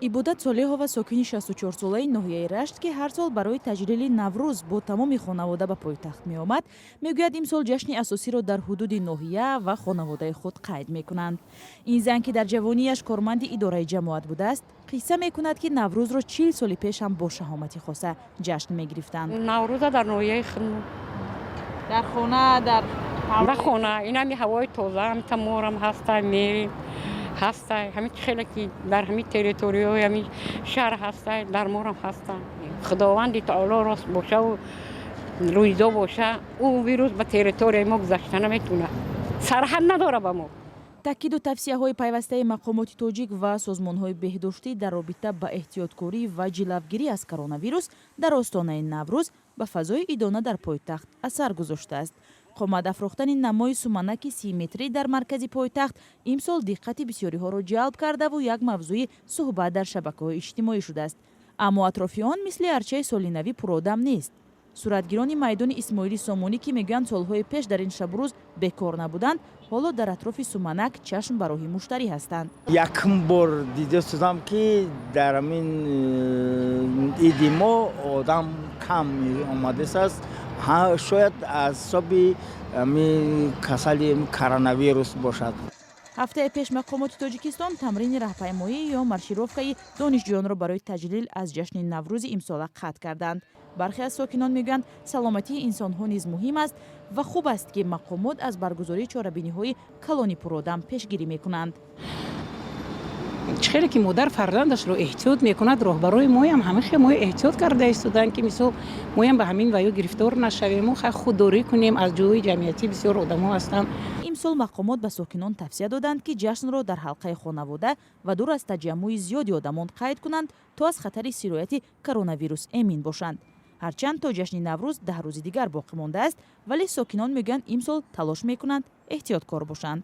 Ибодат Солеҳова, сокини 64-солаи ноҳияи Рашт, ки ҳар сол барои таҷлили Наврӯз бо тамоми хонавода ба пойтахт меомад, мегӯяд, имсол ҷашни асосиро дар ҳудуди ноҳия ва хонаводаи худ қайд мекунанд. Ин зан, ки дар ҷавонияш корманди идораи ҷамоат будааст, қисса мекунад, ки Наврӯзро 40 соли пеш ҳам бо шаҳомати хоса ҷашн мегирифтанд. Наврӯза дар ноҳияи худмон. Дар хона, дар Ба хона, инами ҳавои тоза, ҳамита морам ҳаста, мерем, ҳастай. Ҳами хеле ки дар ҳами территорияҳои ҳами шаҳр ҳастай, дар морам ҳастанд. Худованди таоло рост бошаву рӯйдо боша, ӯ вирус ба территорияи мо гузашта наметавонад, сарҳад надора ба мо. Таъкиду тавсияҳои пайвастаи мақомоти тоҷик ва созмонҳои беҳдоштӣ дар робита ба эҳтиёткорӣ ва ҷилавгирӣ аз коронавирус дар остонаи Наврӯз ба фазои идона дар пойтахт асар гузоштааст. Қомат афрохтани намои суманаки 30-метрӣ дар маркази пойтахт имсол диққати бисёриҳоро ҷалб кардаву як мавзӯи суҳбат дар шабакаҳои иҷтимоӣ шудааст. Аммо атрофи он мисли арчаи солинавӣ пуродам нест. Суратгирони майдони Исмоили Сомонӣ, ки мегӯянд, солҳои пеш дар ин шабурӯз бекор набуданд, ҳоло дар атрофи суманак чашм ба роҳи муштарӣ ҳастанд. Якум бор дида шудам, ки дар ҳамин иди мо одам кам омадааст. Шояд аз ҳисоби ҳамин касали коронавирус бошад. Ҳафтаи пеш мақомоти Тоҷикистон тамрини раҳпаймоӣ ё маршировкаи донишҷӯёнро барои таҷлил аз ҷашни Наврӯзи имсола қатъ карданд. Бархе аз сокинон мегӯянд, саломатии инсонҳо низ муҳим аст ва хуб аст, ки мақомот аз баргузории чорабиниҳои калони пуродам пешгирӣ мекунанд. Чӣ хеле ки модар фарзандашро эҳтиёт мекунад, роҳбарои моям ҳамин хел моя эҳтиёт карда истоданд, ки мисол моям ба ҳамин ваё гирифтор нашавем, мо хай худдорӣ кунем. Аз ҷойҳои ҷамъиятӣ бисёр одамо ҳастанд. Имсол мақомот ба сокинон тавсия доданд, ки ҷашнро дар ҳалқаи хонавода ва дур аз таҷаммуи зиёди одамон қайд кунанд, то аз хатари сирояти коронавирус эмин бошанд. Ҳарчанд то ҷашни Наврӯз 10 рӯзи дигар боқӣ мондааст, вале сокинон мегӯянд, имсол талош мекунанд эҳтиёткор бошанд.